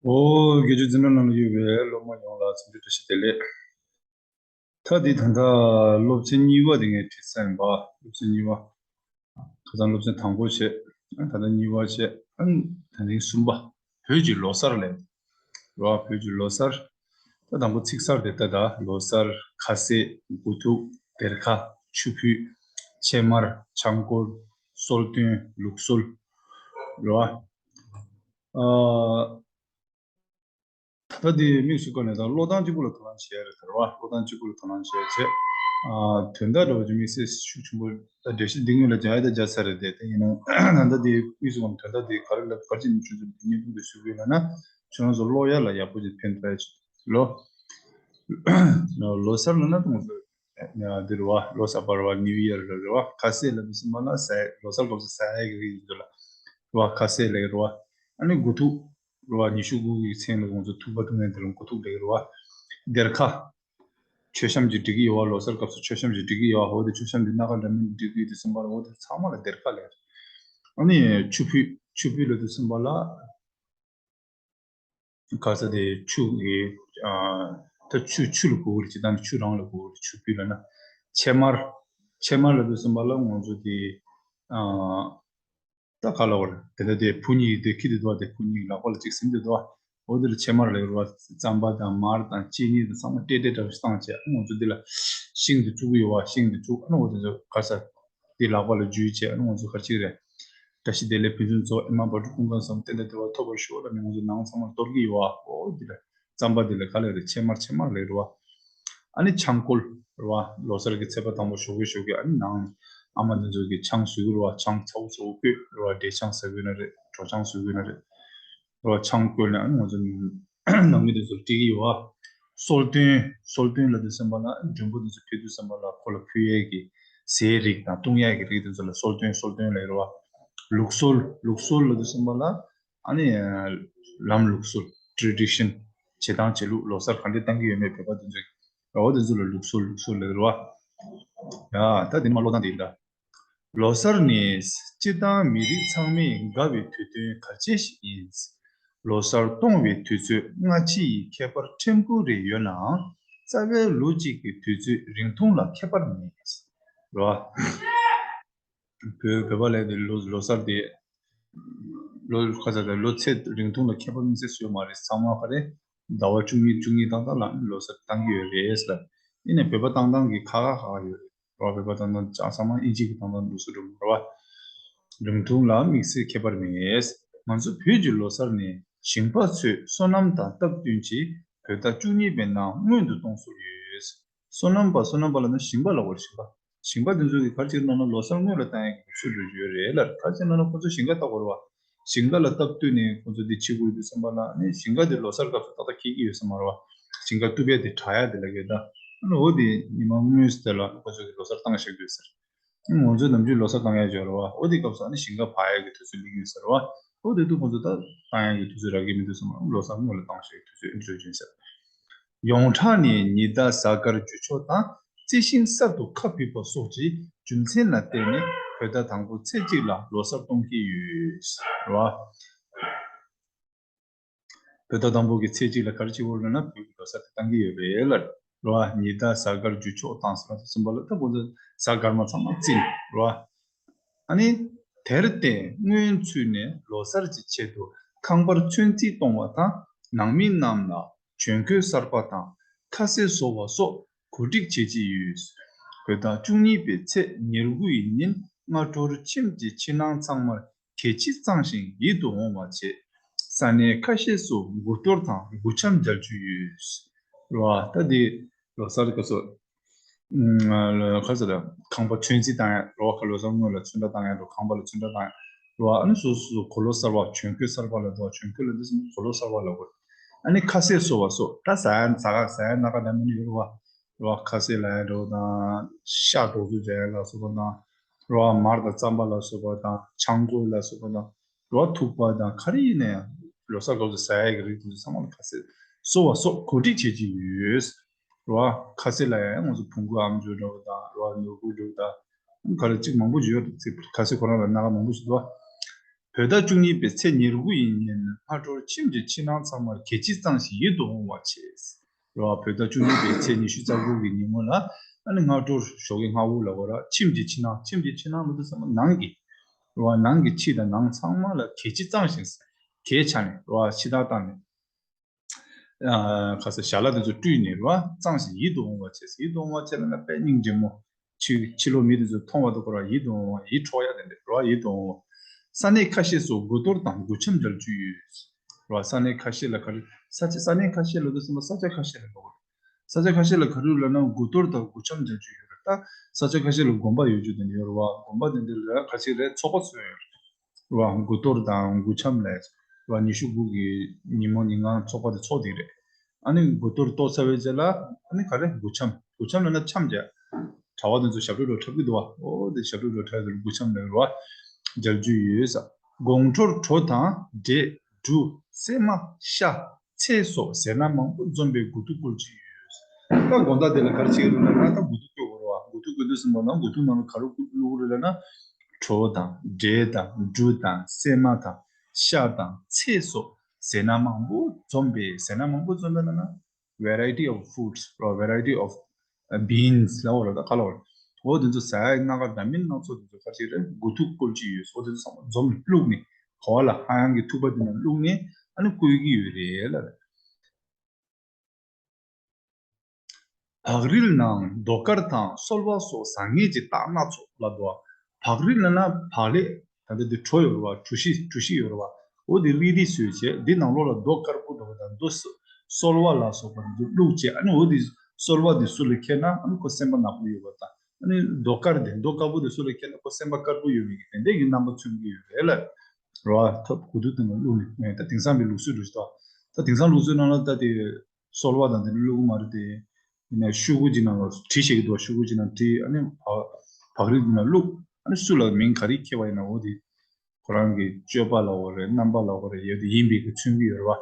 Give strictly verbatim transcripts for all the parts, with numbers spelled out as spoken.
ཨོ། དགེ་ཆོས་འཛིན་གྲྭ་ནང་ལ་ཡོད་པའི་སློབ་མ་ཡོངས་ལ་འཚམས་འདྲི་བཀྲ་ཤིས་བདེ་ལེགས། ད་འདི་ད་ལྟ་སློབ་ཚན་གཉིས་པ་དེ་ངས་ཁྲིད་ས་ཡིན་པ། སློབ་ཚན་གཉིས་པ། ཁ་སང་སློབ་ཚན་དང་པོ་བྱས། ད་ལྟ་གཉིས་པ་བྱས། ད་ཐེངས་གསུམ་པ། བོད་ཀྱི་ལོ་གསར་ལས། རོ། བོད་ཀྱི་ལོ་གསར། ད་དང་པོ་ཚིག་གསར་དེ་ལྟ་ད། ལོ་གསར། ཁ་ཟས། དགུ་ཐུག་སྡེར་ཁ། ཆུ་ཕུད། ཕྱེ་མར། ཆང་བསྐོལ། གསོལ་སྟོན། ལུག་གསོལ། རོ། ཨ། ད་ལྟ་དེ་དམིགས་སུ་བཀར་ནས་ད་ཀློག་སྟངས་གཅིག་པུ་ལ་དོ་སྣང་བྱེད་ཡ་རེད་ད་རེད་བ། ཀློག་སྟངས་གཅིག་པུ་ལ་དོ་སྣང་བྱེད་ཡ་བྱས། ཨ། དོན་དག་འདྲ་བོ་ཅིག་དམིགས་བསལ་ཤུགས་ཆེན་པོ་ད་འགྲེལ་བཤད་འདི་སྔོན་ལ་རྒྱག་ཡ་ད་རྒྱག་ཚར་རེད་དེ། དེ་ཡིན་ན་ད་ལྟ་དེ་དམིགས་སུ་བཀར་ནས་དོན་དག་དེ་ག་རེ་ལ་ག་རེ་བྱས་ནས་ཁྱོད་ཚོ་བརྙན་ཐུང་དེ་བཟོ་གི་ཡོད་ལབ་ན། ཁྱོད་རང་ཚོ་ཀློག་ཡ་ལ་ཡག་པོ་ཅིག་ཕན་ཐོགས་ཡ་ཅིག་ལོ། ལོ་གསར་ལབ་ན་ད་ང་ཚོ་འདི་རེད་བ། ལོ་གསར་པ་རེད་བ། ནིའུ་ཡར་རེད་བ། ཁ་ཟས་ལབ་དུས་ཙམ་པ་ལ་ཟ་ཡ། ལོ་གསར་སྐབས་སུ་ཟ་ཡ་གི་རིགས་འདི་ལ་རེད་བ། ཁ་ཟས་ལབ་ཀྱི་རེད་བ། ཨ་ནི་དགུ་ཐུག་རེད་བ། ཉི་ཤུ་དགུ་གི་མཚན་ལ་ང་ཚོ་ཐུག་པ་འཐུང་མཁན་དེ་ལ་དགུ་ཐུག་ལབ་ཀྱི་རེད་བ། སྡེར་ཁ། མཆོད་བཤམས་ཅིག་སྒྲིག་གི་ཡོད་བ། ལོ་གསར་སྐབས་སུ་མཆོད་བཤམས་ཅིག་སྒྲིག་གི་ཡོད་བ། འོ་དེ་མཆོད་བཤམས་དེ་སྣ་ཁ་འདྲ་མིན་སྒྲིག་གི་ཡོད་དུས་ཙམ་པ་ལ་འོ་དེ་ཚང་མ་ལ་སྡེར་ཁ་ལབ་ཀྱི་རེད། ཨ་ནི་ཆུ་ཕུད། ཆུ་ཕུད་ལབ་དུས་ཙམ་པ་ལ། ག་ས་དེ་ཆུ་གི། ཨ། ད་ཆུ་ཆུ་ལ་གོ་གི་རེད། སྤྱིར་བཏང་ཆུ་རང་ལ་གོ་གི་རེད། ཆུ་ཕུད་ལབ་ན། ཕྱེ་མར། ཕྱེ་མར་ལབ་དུས་ཙམ་པ་ལ་ང་ཚོ་དེ། ཨ། ད་ག་ལབ་དགོས་རེད། དེ་འདྲ་དེ་བུ་གཉིས་དེ་ཁྱེར་དེ་འདུག་བ། དེ་བུ་གཉིས་ལག་པ་ལ་གཅིག་ཟིན་དེ་འདུག་བ། འོ་དེ་ལ་ཕྱེ་མར་ལབ་ཀྱི་རེད་བ། རྩམ་པ་དང་མར་དང་ཅི་ནི་དང་ཚང་མ་བསྲེས་བསྲེས་འདྲ་བོ་ཞིག་བཏང་བྱས། ཨ་ནི་ང་ཚོ་འདི་ལ་ཤིང་དེ་བཙུགས་ཀྱི་ཡོད་བ། ཤིང་དེ་བཙུགས། ཨ་ནི་འོ་དེ་ཚོ་ག་ས་དེ་ལག་པ་ལ་འཇུས་བྱས། ཨ་ནི་ང་ཚོ་ག་རེ་བྱེད་ཀྱི་རེད། བཀྲ་ཤིས་བདེ་ལེགས་ཕུན་སུམ་ཚོགས། ཨེ་མ་བག་དྲོ་ཀུན་ཁམས་བཟང་། བསྟན་དང་བདེ་བ་ཐོབ་པར་ཤོག་ལབ་ནས་ང་ཚོ་ནང་ཚང་མར་གཏོར་གྱི་ཡོད་བ། འོ་འདི་ལ་རྩམ་པ་འདི་ལ་ག་ལབ་རེད། ཕྱེ་མར། ཕྱེ་མར་ལབ་རེད་བ། ཨ་ནི་ཆང་བསྐོལ་རེད་བ། ལོ་གསར་གྱི་ཚེས་པ་དང་པོ་ཞོགས་ཀས་ཞོགས་ཀས་ཨ་ནི་ནང་ཨ་མ་དེ་ཚོ་གིས་ཆང་བཟོ་གི་རེད་བ། ཆང་ཚ་བོ་ཚ་བོ་བསྐོལ་རེད་བ། འབྲས་ཆང་ཟ་གི་ཡོད་ན་རེད། གྲོ་ཆང་བཟོ་གི་ཡོད་ན་རེད། རེད་བ། ཆང་བསྐོལ་ནས་ཨ་ནི་ང་ཚོ་ནང་མི་དེ་ཚོར་སྤྲད་ཀྱི་ཡོད་བ། གསོལ་སྟོན། གསོལ་སྟོན་ལབ་དུས་ཙམ་པ་ལ་མགྲོན་པོ་དེ་ཚོ་ཕེབས་དུས་ཙམ་པ་ལ་ཁོ་ལ་ཕུལ་ཡས་ཀྱི་ཟས་རིགས་དང་བཏུང་ཡས་ཀྱི་རིགས་དེ་ཚོ་ལ་གསོལ་སྟོན། གསོལ་སྟོན་ལབ་ཀྱི་རེད་བ། ལུགས་སྲོལ། ལུགས་སྲོལ་ལབ་དུས་ཙམ་པ་ལ་ཨ་ནི་ལམ་ལུགས་སྲོལ། ཊེ་རེ་ཌི་ཤན། བྱེད་སྟངས་བྱེད་ལུགས། ལོ་གསར་ག་འདྲས་གཏོང་གི་ཡོད་མེད། བོད་པ་དེ་ཚོས། འོ་དེ་ཚོ་ལ་ལུགས་སྲོལ། ལུགས་སྲོལ་ལབ་ཀྱི་རེད་བ། ཡ། ད་དེ་མ་ཀློག་སྟངས་དེ་ཡིན་ད། ལོ་གསར་ནི་སྤྱིར་བཏང་མི་རིགས་ཚང་མས་དགའ་བའི་དུས་སྟོན་གལ་ཆེ་ཞིག་ཡིན། ལོ་གསར་གཏོང་བའི་དུས་ཚོད་སྔ་ཕྱི་ཡི་ཁྱད་པར་ཕྲན་བུ་རེ་ཡོད་ནའང་། རྩ་བའི་ལོ་གཅིག་གི་དུས་ཚོད་རིང་ཐུང་ལ་ཁྱད་པར་མེད། རེད་བ། བོད། བོད་པ་ལ་དེ་ལོ། ལོ་གསར་དེ། ལོ་ག་ས་དེ་ལོ་ཚད་རིང་ཐུང་ལ་ཁྱད་པར་དམིགས་བསལ་བཟོས་མ་རེད། ཚང་མ་ག་རེ། ཟླ་བ་བཅུ་གཉིས། བཅུ་གཉིས་ཏག་ཏག་ལ་ལོ་གསར་བཏང་གི་ཡོད་རེད་ལ། ཡིན་ནའི་བོད་པ་བཏང་སྟངས་ཀྱི་ཁག་ཁག་ཁག་ཡོད་རེད་བ། བོད་པ་བཏང་སྟངས་ཅང་ཚང་མ་དབྱིན་ཇི་གི་བཏང་སྟངས་ལུགས་སྲོལ་འདྲ་མ་རེད་བ། རིང་ཐུང་ལ་དམིགས་བསལ་ཁྱད་པར་མེད། ང་ཚོ་བོད་ཀྱི་ལོ་གསར་ནི་ཞིང་པ་ཚོས་སོ་ནམ་དང་སྟབས་བསྟུན་གྱིས་བོད་ཟླ་བཅུ་གཉིས་པའི་ནང་སྔོན་དུ་གཏོང་སྲོལ་ཡོད། སོ་ནམ་པ། སོ་ནམ་པ་ལབ་ན་ཞིང་པ་ལབ་དགོས་རེད། ཞིང་པ། ཞིང་པ་དེ་ཚོ་གིས་ག་རེ་བྱེད་ཀྱི་ཡོད་ལབ་ན་ལོ་གསར་སྔོན་ལ་བཏང་ཡག་གི་ལུགས་སྲོལ་རེ་ཡོད་རེད་ལ། ག་རེ་བྱེད་ལབ་ན་ཁོ་ཚོ་ཞིང་ཁ་བཏབ་དགོས་རེད་བ། ཞིང་ཁ་ལ་སྟབས་བསྟུན་ནས་ཁོ་ཚོ་འདི་བྱེད་དགོས་ཡོད་དུས་ཙམ་པ་ལ་ནི་ཞིང་ཁ་དེ་ལོ་གསར་སྐབས་སུ་ཏག་ཏག་འཁེལ་གྱི་ཡོད་ས་མ་རེད་བ། ཞིང་ཁ་རྟུབ་པའི་དེ་དྲག་ཡག་དེ་ལབ་ཀྱི་ཡོད་ད། ཨ་ནི་འོ་དེ་ཉི་མ་སྔོན་དེ་ལ་ཁོ་ཚོ་གིས་ལོ་གསར་བཏང་བཞག་གི་ཡོད་ཟེར། ང་ཚོས་ནམ་རྒྱུན་ལོ་གསར་བཏང་ཡག་ཅིག་ཡོད་རེད་བ། འོ་དེ་སྐབས་སུ་ཨ་ནི་ཞིང་ཁ་འབག་ཡག་གི་དུས་ཚོད་སླེབས་ཀྱི་ཡོད་ཟེར་བ། འོ་དེ་དུས་ཁོ་ཚོ་ད་བཏང་ཡག་གི་དུས་ཚོད་རག་གི་མི་འདུག་བསམ་པ། ལོ་གསར་སྔོན་ལ་བཏང་བཞག་གི་དུས་ཚོད་འདི་འདྲ་ཡིན་ཟེར། ཡོངས་གྲགས་ནི་ཉི་ཟླ་གཟའ་སྐར་འགྱུར་ཕྱོགས་དང་རྩི་ཤིང་གསར་དུ་ཁ་ཕུད་པ་སོགས་ཀྱི་རྒྱུ་མཚན་ལ་བརྟེན་ནས་བོད་ཟླ་དང་པོ་ཚེས་གཅིག་ལ་ལོ་གསར་གཏོང་གི་ཡོད་རེད་བ། བོད་ཟླ་དང་པོ་གི་ཚེས་གཅིག་ལ་ག་རེ་བྱེད་ཀྱི་ཡོད་ལབ་ན་བོད་ཀྱི་ལོ་གསར་དེ་གཏོང་གི་ཡོད་རེད་ལ། རེད་བ། ཉི་ཟླ་གཟའ་སྐར་འགྱུར་ཕྱོགས་དང་ཟེར་བ་དེ་ཚོ་ལ་ད་ཁོ་ཚོ་གཟའ་སྐར་མ་ཚང་མ་བརྩིས་ནས། རེད་བ། ཨ་ནི་དེར་བརྟེན་སྔོན་ཚུད་ནས་ལོ་གསར་གྱི་ཆེད་དུ་ཁང་པར་ཚོན་རྩི་གཏོང་བ་དང་། ནང་མི་རྣམས་ལ་གྱོན་གོས་གསར་པ་དང་ཁ་ཟས་བཟོ་བ་སོགས་གོ་སྒྲིག་བྱེད་ཀྱི་ཡོད། བོད་ཟླ་བཅུ་གཉིས་པའི་ཚེས་ཉེར་དགུ་ཡི་ཉིན་སྔ་དྲོར་ཁྱིམ་གྱི་ཕྱི་ནང་ཚང་མར་གད་ཕྱིས་གཙང་ཞིང་ཡིད་དུ་འོང་བ་བྱས། ས་གནས་ཁ་ཤས་སུ་མགུ་གཏོར་དང་མགུ་འཆམ་མཇལ་རྒྱུ་ཡོད། རེད་བ། ད་འདི་ལོ་གསར་སྐབས་སུ། ཨ། ག་རེ་ཟེར། ཁང་པ་ཚོན་རྩི་བཏང་ཡག་རེད་བ། ཁ། ལོ་གསར་སྔོན་ལ་ཚོན་ཁྲ་བཏང་ཡག་འགྲོ། ཁང་པ་ལ་ཚོན་ཁྲ་བཏང་ཡག་རེད་བ། ཨ་ནི་སོ་སོ་སོ་གོས་ལོག་གསར་པ། གྱོན་གོས་གསར་པ་ལབ་འདུག་གྱོན་གོས་ལབ་དུས་གོས་ལོག་གསར་པ་ལབ་དགོས། ཨ་ནི་ཁ་ཟས་བཟོ་བ་སོགས། ད་ཟ་ཡག་ཟ་ཁ་ཟ་ཡག་སྣ་ཁ་འདྲ་མིན་ཡོད་རེད་བ། རེད་བ། ཁ་ཟས་ལབ་ཡག་འདྲ་བོ་དང་། ཤ་སྒྲོག་འཛུགས་བྱ་ཡག་ལ་སོགས་པ་དང་། རེད་བ། མར་དང་རྩམ་པ་ལ་སོགས་པ་དང་། ཆང་བསྐོལ་ལ་སོགས་པ་དང་། རེད་བ། ཐུག་པ་དང་ག་རེ་ཡིན་ན་ཡང་ལོ་གསར་སྐབས་སུ་ཟ་ཡག་གི་རིགས་དེ་ཚོ་ཚང་མ་ལ་ཁ་ཟས་བཟོ་བ་སོགས་གོ་སྒྲིག་བྱེད་ཀྱི་ཡོད། རེད་བ། ཁ་ཟས་ལ་ཡང་ང་ཚོ་བོང་གུ་ཨམ་ཅོག་འདྲ་བོ་དང་། རེད་བ། ནོར་བུ་འདྲ་བོ་དང་། ག་རེ་གཅིག་མང་པོ་ཞིག་ཡོད་རེད། ཁ་ཟས་ཁོ་རང་ལ་སྣ་ཁ་མང་པོ་ཞིག་འདུག་བ། བོད་ཟླ་བཅུ་གཉིས་པའི་ཚེས་ཉེར་དགུ་ཡི་ཉིན་སྔ་དྲོར་ཁྱིམ་གྱི་ཕྱི་ནང་ཚང་མར་གད་ཕྱིས་གཙང་ཞིང་ཡིད་དུ་འོང་བ་བྱས། རེད་བ། བོད་ཟླ་བཅུ་གཉིས་པའི་ཚེས་ཉི་ཤུ་རྩ་དགུ་གི་ཉིན་མོ་ལ་ཨ་ནི་སྔ་དྲོར་ཞོགས་ཀས་སྔ་པོ་ལ་འོ་ར་ཁྱིམ་གྱི་ཕྱི་ནང་། ཁྱིམ་གྱི་ཕྱི་ནང་ལ་དུ་ཚང་མ་ནང་གི་རེད་བ། ནང་གི་ཕྱི་དང་ནང་ཚང་མ་ལ་གད་ཕྱིས་གཙང་ཞིང་། གད་ཕྱིས་ནས་རེད་བ། ཕྱི་ཐག་བཏང་ནས། ཁ་ཟས་ཞལ་ལག་དེ་ཚོ་བཀྲུས་ནས་རེད་བ། གཙང་ཞིང་ཡིད་དུ་འོང་བ་བྱས། ཡིད་དུ་འོང་བ་བྱས་ལབ་ན་དཔེ་སྙིང་རྗེ་མོ། ཕྱི་ཕྱི་ལོགས་མི་དེ་ཚོ་མཐོང་བ་དང་ཁོ་རང་ཡིད་དུ་འོང་བ། ཡིད་འཕྲོག་ཡ་དེ་འདྲ་རེད་བ། ཡིད་དུ་འོང་བ། ས་གནས་ཁ་ཤས་སུ་དགུ་གཏོར་དང་དགུ་འཆམ་མཇལ་རྒྱུ་ཡོད། རེད་བ། ས་གནས་ཁ་ཤས་ལ་ག་རེ། ས་ཆ། ས་གནས་ཁ་ཤས་ལ་དུ་སེམས་པ། ས་ཆ་ཁ་ཤས་ལ་འགྲོ་དགོས། ས་ཆ་ཁ་ཤས་ལ་ག་རེ་ལབ་ན་དགུ་གཏོར་དང་དགུ་འཆམ་མཇལ་རྒྱུ་ཡོད་རེད། ད་ས་ཆ་ཁ་ཤས་ལ་དགོན་པ་ཡོད་རྒྱུ་དེ་འདྲ་ཡོད་རེད་བ། དགོན་པ་དེ་འདྲ་ལ་ཁ་ཤས་རེད། ཚོགས་པ་ཚོ་ཡོད་རེད་བ། དགུ་གཏོར་དང་དགུ་འཆམ་ལ་བ། ཉི་ཤུ་དགུ་གི་ཉིན་མོ་ཉིན་གང་ཚོགས་པ་དེ་ཚོགས་བསྡད་རེད། ཨ་ནི་དགུ་གཏོར་གཏོར་ཚར་བའི་རྗེས་ལ་ཨ་ནི་ག་རེ། དགུ་འཆམ། དགུ་འཆམ་ལབ་ན་འཆམ་རྒྱག་གྲྭ་པ་དེ་ཚོ་ཞབས་བྲོ་འགྲོ་འཁྲབ་ཀྱི་འདུག་བ། ཨོ་དེ་ཞབས་བྲོ་འགྲོ་འཁྲབ་དེ་ལ་དགུ་འཆམ་ལབ་རེད་བ། མཇལ་རྒྱུ་ཡོད་ས། དགོང་དྲོར་གྲོ་དང་འབྲས། འབྲུ། སྲན་མ། ཤ། ཚལ་སོགས་ཟས་སྣ་མང་པོ་འཛོམས་པའི་དགུ་ཐུག་བསྐོལ་གྱི་ཡོད། ད་དགོང་དག་དེ་ལ་ག་རེ་བྱེད་ཀྱི་འདུག་ལབ་ན། ད་དགུ་ཐུག་བསྐོལ་དགོས་རེད་བ། དགུ་ཐུག་བསྐོལ་དུས་ཙམ་པ་ན་དགུ་ཐུག་ནང་ལ་ག་རེ་བླུགས་རེད་ལབ་ན། གྲོ་དང་འབྲས་དང་འབྲུ་དང་སྲན་མ་དང་ཤ་དང་ཚལ་སོགས་ཟས་སྣ་མང་པོ་འཛོམས་པའི། ཟས་སྣ་མང་པོ་འཛོམས་པའི་ལབ་ན། Variety of foods, or variety of beans ལབ་རེད། ད་ག་ལབ་རེད། འོ་དེ་ཚོ་ཟ་ཡ་སྣ་ཁ་འདྲ་མིན་སྣ་ཚོགས་དེ་ཚོ་ག་རེ་རེད། དགུ་ཐུག་བསྐོལ་གྱི་ཡོད། འོ་དེ་ཚོ་ཚང་མ་འཛོམས་བླུགས་ནས། ག་བ་ལ། ཧ་ཡང་གི་ཐུག་པ་དེ་ནང་བླུགས་ནས་ཨ་ནི་བསྐོལ་གྱི་ཡོད་རེད་ལབ། བག་རིལ་ནང་རྡོ་དཀར་དང་སོལ་བ་སོགས་ཟ་མཁན་གྱི་རྟགས་སྣ་ཚོགས་ལབ་འདུག་བ། བག་རིལ་ལབ་ན་བག་ལེབ། ད་ལྟ་འདི་གྲོ་ཡོད་རེད་བ། གྲོ་ཞིབ། གྲོ་ཞིབ་ཡོད་རེད་བ། འོ་དེ་རིལ་རིལ་བཟོས་བྱས། འདི་ནང་ལོགས་ལ་རྡོ་དཀར་པོ་འདྲ་བོ་དང་རྡོ་སོ། སོལ་བ་ལ་སོགས་པ་འདི་བླུགས་བྱས། ཨ་ནི་འོ་དེ་སོལ་བ་འདི་སུ་ལ་ཁེལ་ན་ཨ་ནི་ཁོ་སེམས་པ་ནག་པོ་ཡོད་པ་དང་། ཨ་ནི་རྡོ་དཀར་དེ། རྡོ་དཀར་པོ་དེ་སུ་ལ་ཁེལ་ན་ཁོ་སེམས་པ་དཀར་པོ་ཡོད་མེད་ཀྱི་དེ་འདྲས་ཀྱི་རྣམ་པ་མཚོན་གྱི་ཡོད་རེད་ལ། རེད་བ། ཐབ་དགུ་ཐུག་དེ་ནང་བླུགས་ནས། ད་དེང་སང་པའི་ལུགས་སྲོལ་འདྲ་ཞིག་འདུག་ད་དེང་སང་ལུགས་སྲོལ་ནང་ལ་ད་དེ་སོལ་བ་དང་དེ་འདྲ་བླུགས་ཀྱི་མ་རེད་དེ། ཡིན་ན་ཤོག་གུ་གཅིག་ནང་ལ་གྲི་བཤད་ཀྱི་འདུག་ཤོག་གུ་གཅིག་ནང་གྲི། ཨ་ནི་བག་བག་རིལ་འདི་ནང་བླུགས། ཨ་ནི་སུ་ལ་མིང་ག་རེ་ཁེལ་བ་ཡིན་ན་འོ་དེ་ཁོ་རང་གི་སྤྱོད་པ་ལབ་དགོས་རེད། རྣམ་པ་ལབ་དགོས་རེད། ཡོད་དེ་ཡིན་པའི་གི་མཚོན་གྱི་ཡོད་རེད་བ།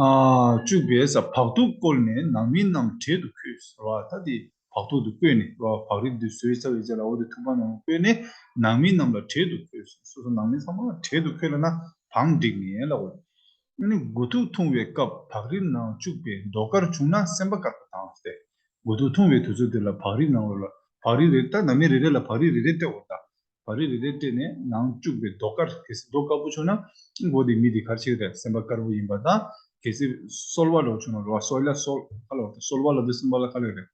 ཨ། བཅུག་པས་ས། བག་ཐུག་བསྐོལ་ནས་ནང་མི་རྣམས་བྲེལ་དུ་ཁོལ་ཟེར་བ། ད་དེ་བག་ཐུག་དེ་བསྐོལ་ནས་རེད་བ། བག་རིལ་འདི་བཟོས་ཚར་བའི་རྗེས་ལ་འོ་དེ་ཐུག་པ་ནང་བསྐོལ་ནས་ནང་མི་རྣམས་ལ་བྲེལ་དུ་ཁོལ་ཟེར། སོ་སོ་ནང་མི་ཚང་མ་ལ་བྲེལ་དུ་ཁོལ་ལབ་ན་བང་བསྒྲིགས་ནས་ལབ་དགོས་རེད། ཨ་ནི་དགུ་ཐུག་འཐུང་བའི་སྐབས་བག་རིལ་ནང་བཅུག་པའི་རྡོ་དཀར་བྱུང་ན་སེམས་པ་དཀར་པོ་དང་སྟེ། དགུ་ཐུག་འཐུང་བའི་དུས་ཚོད་དེ་ལ་བག་རིལ་ནང་ལོགས་ལ་བག་རིལ་རེ། ད་ནང་མི་རེ་རེ་ལ་བག་རིལ་རེ་རེ་སྤྲད་དགོས། ད་བག་རིལ་རེ་རེ་སྤྲད་ནས་ནང་བཅུག་པའི་རྡོ་དཀར། གལ་སྲིད་རྡོ་དཀར་པོ་བྱུང་ན་འོ་དེ་མི་དེ་ག་རེ་བྱེད་ཀྱི་རེད། སེམས་པ་དཀར་པོ་ཡིན་པ་དང་། གལ་སྲིད་སོལ་བ་འདྲ་བོ་བྱུང་ན་རེད་བ། སོལ་ལ་སོལ། ག་ལབ་དགོས་རེད། སོལ་བ་ལབ་དུས་སེམས་པ་ལ་ག་ལབ་རེད།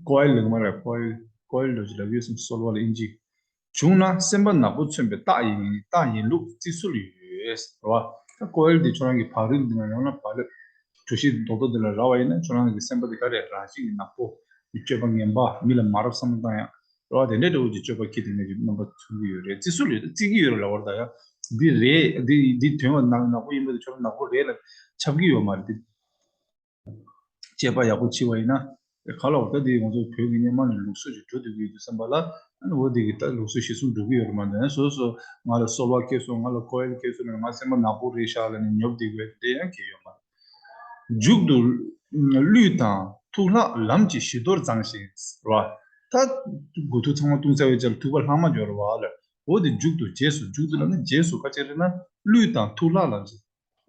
ཀོ་ཡལ་ལབ་ཀྱི་མ་རེད། ཀོ་ཡལ། ཀོ་ཡལ་འདྲ་བོ་ཅིག་ལབ་ཡོད་སེམས། སོལ་བ་ལ་ཨིན་ཇི། བྱུང་ན་སེམས་པ་ནག་པོ་མཚོན་པའི་རྟགས་ཡིན། རྟགས་ཡིན་ལུགས་བརྩི་སྲོལ་ཡོད་རེད་བ། ད་ཀོ་ཡལ་འདི་ཁྱོད་རང་གི་བག་རིལ་འདི་ན་ཡང་ན་བག་ལེབ་གྲོ་ཞིབ་རྡོག་རྡོག་འདི་ལ་རག་པ་ཡིན་ན་ཁྱོད་རང་གི་སེམས་པ་འདི་ག་རེ་རང་བཞིན་གྱིས་ནག་པོ། སྤྱོད་པ་ངན་པ། མི་ལ་མ་རབས་བསམ་བློ་བཏང་ཡ་རེད་བ། དེ་འདྲའི་འདྲ་བོ་ཅིག་སྤྱོད་པ་སྐྱེ་དེ་འདྲ་གི་རྣམ་པ་མཚོན་གྱི་ཡོད་རེད། བརྩི་སྲོལ་ཡོད། བརྩི་གི་ཡོད་རེད་ལབ་པ་རེད། ད་ཡ་འདི་རེད། འདི་འདི་དོན་བ་ནག་ནག་པོ་ཡིན་པ་འདི་ཁྱོད་རང་ནག་པོ་རེད་ལབ་ཁྱབ་ཀྱི་ཡོད་མ་རེད། འདི་དཔྱད་པ་ཡག་པོ་བྱས་པ་ཡིན་ན། ག་ལབ་དགོས་རེད། ད་འདི་ང་ཚོ་བོད་ཀྱི་སྔོན་མ་ནས་ལུགས་སྲོལ་ཞིག་འགྲོ་སྡོད་ཀྱི་ཡོད་དུས་ཙམ་པ་ལ། ཨ་ནི་འོ་འདི་གི་ད་ལུགས་སྲོལ་གཞིར་བཟུང་འགྲོ་གི་ཡོད་རེད་མ་གཏོགས། སོ་སོ་ང་ལ་སོལ་བ་ཁེལ་སོང་། ང་ལ་ཀོ་ཡལ་ཁེལ་སོང་ལབ་ནས་ང་སེམས་པ་ནག་པོ་རེད་ཤག་ལབ་ནས་ཉོབ་བསྡད་དགོས་དེ་ཡང་གང་ཡང་ཡོད་མ་རེད། མཇུག་ཏུ་གླུད་དང་ཐུག་ལྷག་ལམ་གྱི་བཞི་མདོར་བརྫངས་ཤིང་ཟེར་བ། ད་དགུ་ཐུག་ཚང་མ་བཏུང་ཚར་བའི་རྗེས་ལ་ཐུག་པ་ལྷག་མ་འབྱོར་བ་ལ། འོ་དེ་མཇུག་ཏུ་རྗེས་སུ། མཇུག་ཏུ་ལབ་ན་རྗེས་སུ་ག་རེ་རེད་ན། གླུད་དང་ཐུག་ལྷག་ལམ་གྱི།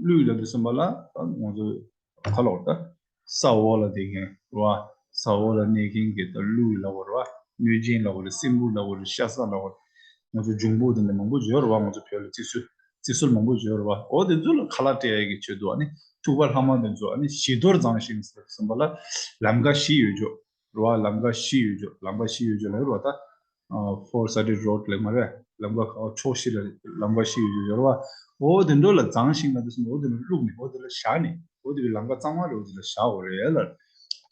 གླུད་ལབ་དུས་ཙམ་པ་ལ་ད་ང་ཚོ་ག་ལབ་དགོས་རེད། ད་ས་འོག་ལ་བསྡད་མཁན་རེད་བ། ས་འོག་ལ་གནས་མཁན་གྱི་ད་གླུད་ལབ་དགོས་རེད་བ། གནོད་སྦྱིན་ལབ་དགོས་རེད། སྲིན་འབུ་ལབ་དགོས་རེད། ཤ་ཟ་ལབ་དགོས་རེད། ང་ཚོ་འབྱུང་པོ་དེ་འདྲ་མང་པོ་ཡོད་རེད་བ། ང་ཚོ་བོད་ལ་བརྩི་སྲོལ། བརྩི་སྲོལ་མང་པོ་ཡོད་རེད་བ། འོ་དེ་ཚོ་ལ་ཁ་ལག་སྤྲད་ཡ་གི་ཆེད་དུ་ཨ་ནི་ཐུག་པ་ལྷག་མ་དེ་ཚོ་ཨ་ནི་བཞི་མདོར་བརྫངས་ཤིང་ཟེར་དུས་ཙམ་པ་ལ་ལམ་ཁ་བཞི་ཡོད་ཅོག་རེད་བ། ལམ་ཁ་བཞི་ཡོད་ཅོག་ལམ་ཁ་བཞི་ཡོད་ཅོག་ལབ་ཡོད་རེད་བ། ད་ཨ་four sided road ལབ་མ་རེད། ལམ་ཁ་ཕྱོགས་བཞི་ལ་ལམ་ཁ་བཞི་ཡོད་ཅོག་ཡོད་རེད་བ། འོ་དེ་འདྲ་ལ་བརྫངས་ཤིང་ལབ་དུས་ཙམ་པ་འོ་དེ་ལ་བླུགས་ནས་འོ་དེ་ལ་བཞག་ནས། འོ་དེ་བའི་ལམ་ཁ་གཙང་མ་རེད། འོ་དེ་ལ་བཞག་དགོས་རེད་ལ།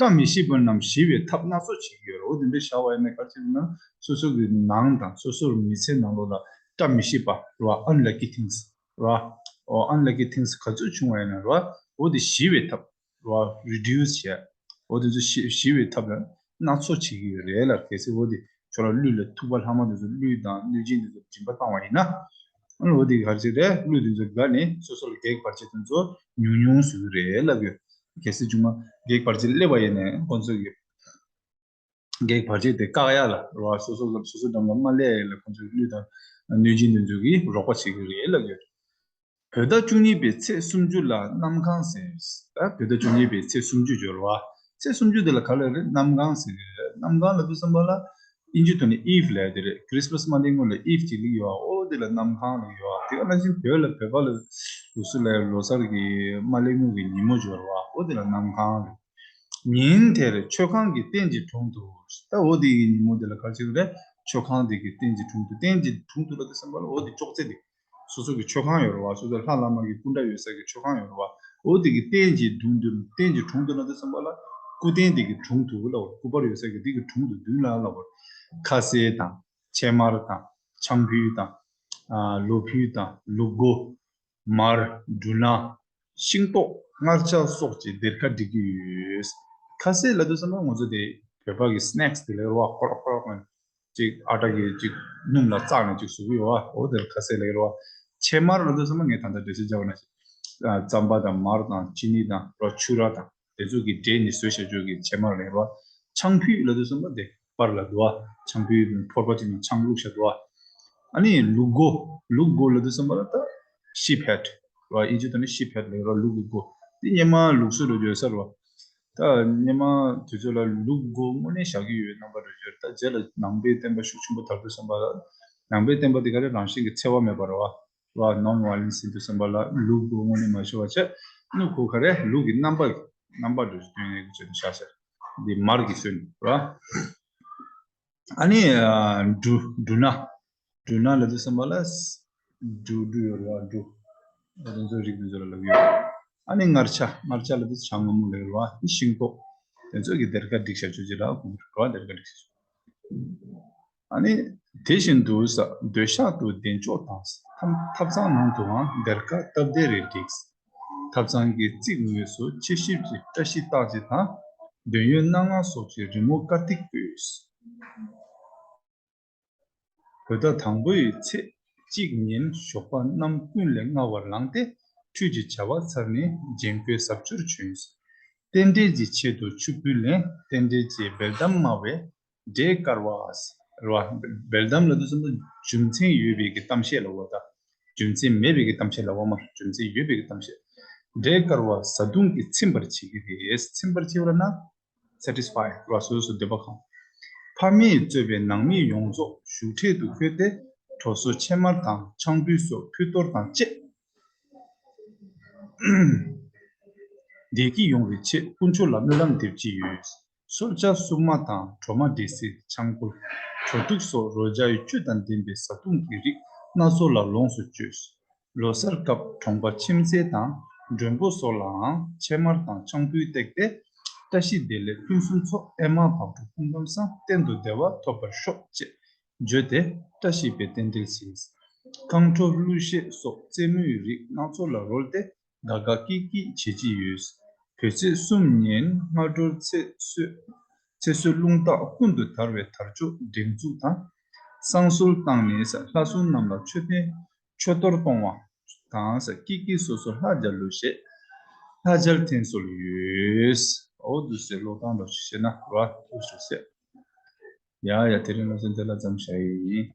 བཀྲ་མི་ཤིས་པ་རྣམས་ཞི་བའི་ཐབས་སྣ་ཚོགས་བྱེད་ཀྱི་ཡོད་རེད། འོ་དེ་འདྲ་བཞག་པ་ཡིན་ན་ག་རེ་བྱེད་ན་སོ་སོ་གི་ནང་དང་སོ་སོར་མི་ཚེ་ནང་ལོགས་ལ་བཀྲ་མི་ཤིས་པ་རེད་བ། Unlucky things རེད་བ། འོ་unlucky things ག་ཚོད་བྱུང་བ་ཡིན་ན་རེད་བ། འོ་དེ་ཞི་བའི་ཐབས་རེད་བ། Reduce བྱས། འོ་དེ་ཚོ་ཞི་ཞི་བའི་ཐབས་ལ་སྣ་ཚོགས་བྱེད་ཀྱི་ཡོད་རེད་ལ། གལ་སྲིད་འོ་དེ་ཁྱོད་རང་གླུད་ལ་ཐུག་པ་ལྷག་མ་དེ་ཚོ་གླུད་དང་གནོད་སྦྱིན་དེ་ཚོ་སྦྱིན་པ་བཏང་བ་ཡིན་ན། ཨ་ནི་འོ་དེ་ག་རེ་བྱེད་རེད། གླུད་དེ་ཚོ་དགའ་ནས་སོ་སོ་ལ་གེགས་བར་ཆད་དེ་ཚོ་ཉུང་ཉུང་བཟོ་གི་རེད་ལབ་ཡོད། གལ་སྲིད་ཆུང་མ་གེགས་བར་ཆད་སླེབས་པ་ཡིན་ནའི་ཁོང་ཚོ་གི་གེགས་བར་ཆད་དེ་བཀག་ཡ་ལ་རེད་བ། སོ་སོ་སོ་སོ་འགྲམ་ལ་མ་སླེབས་ཡ་ལ་ཁོང་ཚོས་གླུད་དང་ གནོད་སྦྱིན་དེ་ཚོ་གིས་རོགས་པ་བྱེད་ཀྱི་རེད་ལབ་ཡོད། བོད་ཟླ་བཅུ་གཉིས་པའི་ཚེས་སུམ་ཅུ་ལ་གནམ་གང་ཟེར། ད་བོད་ཟླ་བཅུ་གཉིས་པའི་ཚེས་སུམ་ཅུ་ཡོད་རེད་བ། ཚེས་སུམ་ཅུ་དེ་ལ་ག་ལབ་རེད། གནམ་གང་ཟེར་གི་རེད། གནམ་གང་ལབ་དུས་ཙམ་པ་ལ་དབྱིན་ཇི་ཐོག་ནས་eve ལབ་ཡ་དེ་རེད། Christmas མ་སླེབས་སྔོན་ལ་eve ཅིག་སླེབས་ཡོད་བ། འོ་དེ་ལ་གནམ་གང་ལབ་ཡོད་བ། དེ་ག་ནང་བཞིན་བོད་ལ་བོད་པ་ལ་ལུགས་སྲོལ་ལ་ལོ་གསར་གྱི་མ་སླེབས་སྔོན་གྱི་ཉིན་མོ་ཡོད་རེད་བ། འོ་དེ་ལ་གནམ་གང་ལབ། ཉིན་དེར་མཆོད་ཁང་གི་རྟེན་གྱི་དྲུང་དུ། ད་འོ་དེ་གི་ཉིན་མོ་དེ་ལ་ག་རེ་བྱེད་ཀྱི་རེད། མཆོད་ཁང་དེ་གི་རྟེན་གྱི་དྲུང་དུ། རྟེན་གྱི་དྲུང་དུ་ལབ་དུས་ཙམ་པ་ལ་འོ་དེ་ཅོག་ཙེ་དེ། སོ་སོ་གི་མཆོད་ཁང་ཡོད་རེད་བ། སོ་སོ་ལྷ་བླ་མ་གི་སྐུ་འདྲ་ཡོད་ས་གི་མཆོད་ཁང་ཡོད་རེད་བ། འོ་དེ་གི་རྟེན་གྱི་དྲུང་དུ། རྟེན་གྱི་དྲུང་དུ་ལབ་དུས་ཙམ་པ་ལ་སྐུ་རྟེན་དེ་གི་དྲུང་དུ་ལབ་པ། སྐུ་པར་ཡོད་ས་གི་དེ་གི་དྲུང་དུ་མདུན་ལ་ལབ་པ། ཁ་ཟས་དང་། ཕྱེ་མར་དང་། ཆང་ཕུད་དང་། ཨ། ལོ་ཕུད་དང་། ལུག་མགོ། མར། འབྲུ་སྣ། ཤིང་ཏོག། མངར་ཆ་སོགས་ཀྱི་སྡེར་ཁ་སྒྲིག་གི་ཡོད། ཁ་ཟས་ལབ་དུས་ཙམ་པ་ང་ཚོ་དེ་བོད་པ་གི་སི་ནེག་སི་དེ་ལབ་རེད་བ། ཁོ་ར་ཁོ་ར་ཁོ་ར་ཅིག་ཨ་ཊ་གི་ཅིག་སྣུམ་ལ་བཙགས་ནས་ཅིག་བཟོ་གི་ཡོད་བ། འོ་དེ་ལ་ཁ་ཟས་ལབ་རེད་བ། ཕྱེ་མར་ལབ་དུས་ཙམ་པ་ངས་ད་ལྟ་འགྲེལ་བཤད་རྒྱག་པ་ནང་བཞིན། ཨ། རྩམ་པ་དང་། མར་དང་། ཅི་ནི་དང་། རོ་ཆུ་ར་དང་། དེ་ཚོ་གི་འདྲེས་ནས་བཟོས་བྱས་བྱས་ཀྱི་ཕྱེ་མར་ལབ་རེད་བ། ཆང་ཕུད་ལབ་དུས་ཙམ་པ་དེ་པར་ལ་འདུག་བ། ཆང་ཕུད་ཕོར་པ་ཅིག་ནང་ཆང་བླུགས་བཞག་འདུག་བ། ཨ་ནི་ལུག་མགོ། ལུག་མགོ་ལབ་དུས་ཙམ་པ་ལ་ད་ཤིབ་ཧེཌ་རེད་བ། དབྱིན་ཇི་ཐོག་ནས་ཤིབ་ཧེཌ་ལབ་རེད་བ། ལུག་གི་མགོ། དེ་སྔོན་མ་ལུགས་སྲོལ་འགྲོ་རྒྱུ་ཡོད་ས་རེད་བ། ད་སྔོན་མ་དུས་ཚོད་ལ་ལུག་མགོ་དངོས་གནས་བཞག་གི་ཡོད་རྣམ་པ་འགྲོ་རྒྱུ་རེད། ད་རྗེས་ལ་ནང་པའི་བསྟན་པ་ཤུགས་ཆེན་པོ་དར་དུས་ཙམ་པ་ལ། ནང་པའི་བསྟན་པ་དེ་ག་རེ། རང་བཞིན་གྱི་འཚེ་བ་མེད་པ་རེད་བ། རེད་བ། ནོན་ཝ་ཡོ་ལེན་སི་ཟེར་དུས་ཙམ་པ་ལ་ལུག་མགོ་དངོས་གནས་མ་ཤོར་བ་བྱས། ནུ་གོ་ག་རེ། ལུག་གི་རྣམ་པ། རྣམ་པ་འདྲ་ཞིག་སྟོན་ནས་ཀྱི་ཆེད་དུ་བཞག་བཞག་འདི་མར་གྱིས་བཟོས་ནས་རེད་བ། ཨ་ནི་ཨ། འབྲུ། འབྲུ་སྣ། འབྲུ་སྣ་ལབ་དུས་ཙམ་པ་ལ་འབྲུ། འབྲུ་ཡོད་རེད་བ། འབྲུ། དེ་ཚོ་རིགས་དེ་ཚོ་ལ་ལབ་ཀྱི་ཡོད། ཨ་ནི་མངར་ཆ། མངར་ཆ་ལབ་དུས་ཇ་མངར་མོ་ལབ་ཀྱི་ཡོད་རེད་བ། ཤིང་ཏོག། དེ་ཚོ་གི་སྡེར་ཁ་སྒྲིག་བཞག་ཆོག་ཅིག་ལ་གོ་གི་རེད་བ། སྡེར་ཁ་སྒྲིག་བཞག་ཆོག་ཨ་ནི་དེ་བཞིན་དུ་ས། སྡོད་ཤག་ཏུ་གདན་ཅོག་དང་། ཐབ་ཐབ་ཚང་ནང་དུའང་སྡེར་ཁ་སྟབས་བདེ་རེ་སྒྲིགས། ཐབ་ཚང་གི་རྩིག་ངོས་སུ་ཕྱི་ཞིབ་ཀྱི་བཀྲ་ཤིས་རྟགས་ཅན་དང་། འདོད་ཡོན་སྣ་ལྔ་སོགས་ཀྱི་རི་མོ་དཀར་ཐིག་བཀོད། བོད་ཟླ་དང་པོའི་ཚེས་གཅིག་ཉིན་ཞོགས་པ་གནམ་ཀུན་ལས་སྔ་བར་ལངས་ཏེ། ཁྲུས་ཀྱི་བྱ་བ་ཚར་ནས་རྒྱན་གོས་གཟབ་མཆོར་གྱོན། རྟེན་འབྲེལ་གྱི་ཆེད་དུ་ཆུ་ཕུལ་ལེན། རྟེན་འབྲེལ་གྱི་སྦེལ་ལྡེམ་སྨྲ་བའི་འབྲས་དཀར་བ་རེད་བ། སྦེལ་ལྡེམ་ལབ་དུས་ཙམ་པ་རྒྱུ་མཚན་ཡོད་པའི་གི་གཏམ་བཤད་ལབ་པ་དང་། རྒྱུ་མཚན་མེད་པའི་གི་གཏམ་བཤད་ལབ་པ་མ་རེད། རྒྱུ་མཚན་ཡོད་པའི་གི་གཏམ་བཤད། འབྲས་དཀར་བ་བཟའ་བཏུང་གིས་ཚིམ་པར་བྱེད་ཀྱི་རེད། ཚིམ་པར་བྱེད་པ་ལབ་ན་སེ་ཊི་སི་ཕའི་རེད་བ། སོ་སོ་འདོད་པ་ཁེངས། ཕ་མས་གཙོས་པའི་ནང་མི་ཡོངས་རྫོགས་བཞུགས་ཁྲལ་དུ་བཀོད་དེ། གྲོ་སོ་ཕྱེ་མར་དང་ཆང་ཕུད་སོགས་ཕུད་གཏོར་དང་བཅས། བདེ་སྐྱིད་ཡོང་བའི་ཆེད་དཀོན་མཆོག་ལ་སྨོན་ལམ་འདེབས་ཀྱི་ཡོད། གསོལ་ཇ་སྲུབ་མ་དང་གྲོ་མ་འབྲས་སིལ། ཆང་ཕུད། གྲོ་ཐུག་སོགས་རོ་བརྒྱའི་བཅུད་དང་ལྡན་པའི་བཟའ་བཏུང་གི་རིགས་སྣ་ཚོགས་ལ་ལོངས་སུ་སྤྱོད། ལོ་གསར་སྐབས་གྲོང་པ་ཁྱིམ་མཚེས་དང་མགྲོན་པོ་སོགས་ལའང་ཕྱེ་མར་དང་ཆང་ཕུད་བཏེགས་ཏེ། བཀྲ་ཤིས་བདེ་ལེགས་ཕུན་སུམ་ཚོགས། ཨེ་མ་བག་དྲོ་སྐུ་ཁམས་བཟང་། གཏན་དུ་བདེ་བ་ཐོབ་པར་ཤོག་ཅེས་བརྗོད་དེ་བཀྲ་ཤིས་པའི་རྟེན་འབྲེལ་ཟིན། ཁང་ཁྲོ་གླུ་གཞས་སོགས་རྩེད་མོའི་རིགས་སྣ་ཚོགས་ལ་རོལ་ཏེ་དགའ་དགའ་སྐྱིད་སྐྱིད་བྱེད་ཀྱི་ཡོད། བོད་ཚེས་གསུམ་ཉིན་སྔ་དྲོར་ཚེ་བསོད། ཚེ་བསོད་རླུང་རྟ་ཀུན་ཏུ་དར་བའི་དར་ལྕོག་སྒྲེང་འཛུགས་དང་། བསང་གསོལ་བཏང་ནས་ལྷ་སྲུང་རྣམས་ལ་མཆོད་རྟེན་མཆོད་གཏོར་གཏོང་བ་དང་། སྐྱིད་སྐྱིད་སོ་སོ་ལྷ་མཇལ་ལུགས་བཤད། ལྷ་མཇལ་འཐེན་གསོལ་ཡོད། འོ་འདུག་སེ་ཀློག་སྟངས་འདྲ་ཞིག་བཤད་ན་ར་འདུག་ཞུ་ཟེར། ཡ་ཡ། དེ་རིང་ལོ་ཚན་དེ་ལ་ཙམ་བྱ་ཡི་ཡིན།